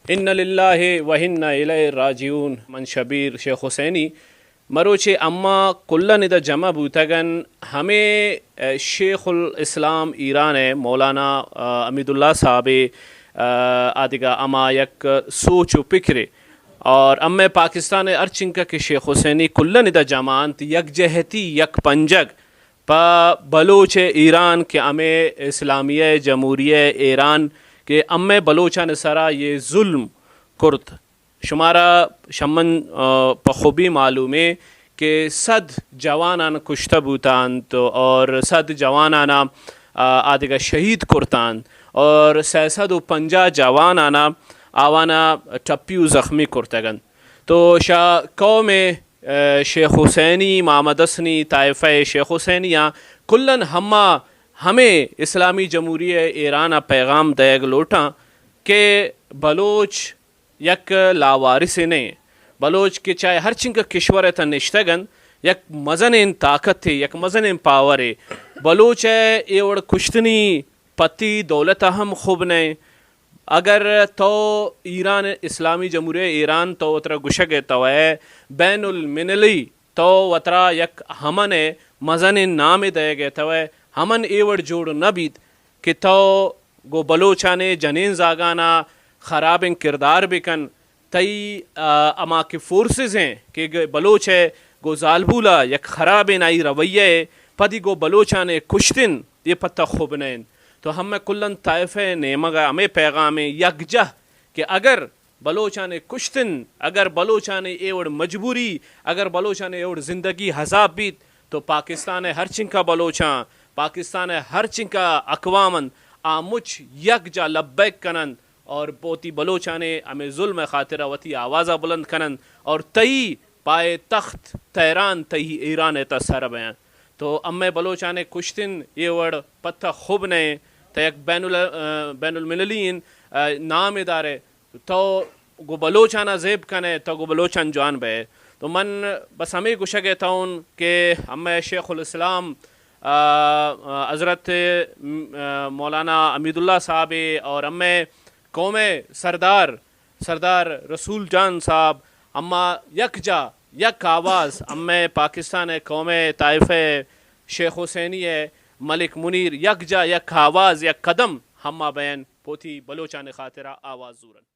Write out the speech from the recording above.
انا للہ و انا الیہ راجعون۔ من شبیر شیخ حسینی۔ مروچے اما کلن ادا جمع بوتگن، ہمے، اے، شیخ الاسلام ایران ءِ مولانا، اے، حمید اللہ صاحب ءِ، اے، آدگہ اما یک سوچ و پکرے اور امے پاکستان ءِ ہر چنکا کہ شیخ حسینی کلن ادا جمع انت، یک جہتی، یک پنجگ پہ بلوچ ایران کہ ہمے اسلامیہ جمہوریہ ایران کہ ہمے بلوچان سرا یہ ظلم کرت۔ شمارا شمن، آ، پہ خوبی معلومے کہ صد جوانان کشتہ بوتانت اور صد جوانانا، آ، آدگہ شہید کرتانت اور سئے سد و پنجاہ جوانانا آوانا ٹپی و زخمی کرتگنت۔ تو شہ قوم، اے، شیخ حسینی، محمد حسنی، طائفہ شیخ حسینیاں کلن ہما ہمے اسلامی جمہوریہ ایران ءَ پیغام دئیگ لوٹاں کہ بلوچ یک لاوارثے نہ ایں۔ بلوچ کہ چاہے ہر چنکہ کشور ءِ تہ نشتگ انت، یک مزنیں طاقتے، یک مزنیں پاورے۔ بلوچ ءِ اے وڑ کشتنی پتی دولت ءَ ہم خوب نہ ایں۔ اگر تو ایران، اسلامی جمہوریہ ایران، تو وترا گشگ ءِ تو اے بین المللی تو وترا یک ہمن ءِ مزنیں نامے دئیگ ءِ تو اے ہمن اے وڑ جوڑ نہ بیت کہ تو گوں بلوچانی جنین زاگانا خرابیں کردار بکن۔ تئی، آ، ہما کہ فورسز ایں کہ گ-، بلوچ ءِ گوں زالبولا یک خرابیں آئی رویہ ءِ پدی گوں بلوچانی کشتن، یہ پتہ خوب نہ انت۔ تو ہمے کلن طائفہ ءِ نیمگا ہمے پیغامیں یکجہ کہ اگر بلوچانی کشتن، اگر بلوچانی اے وڑ مجبوری، اگر بلوچانی اے وڑ زندگی عذاب بیت، تو پاکستان ءِ ہر چنکا بلوچاں، پاکستان ءِ ہر چنکا اقوام انت، آ مچ یک جا لبیک کننت اور وتی بلوچانی ہمے ظلم ءِ خاطرا وتی آوازا بلند کننت اور تئی پائے تخت تہران، تئی ایران ءِ تہ سر بینت۔ تو ہمے بلوچانی کشتن اے وڑ پتہ خوب نہ انت، تہ یک بین ال-، بین المللی انت، نامے دارے۔ تو گوں بلوچانا زیب کنے، تو گوں بلوچان جوان بئے۔ تو من بس ہمے گشگ ءِ تون کہ ہمے شیخ الاسلام، آ، آ، حضرت، م-، آ، مولانا حمید اللہ صاحب اور ہمے قوم ءِ سردار، سردار رسول جان صاحب، ہما یک جا، یک آواز، ہمے پاکستان ءِ قوم ءِ طائفہ ءِ شیخ حسینی ءِ ملک منیر یک جا، یک آواز، یک قدم ہما بین پوتی بلوچان ءِ خاطرا آواز زورن۔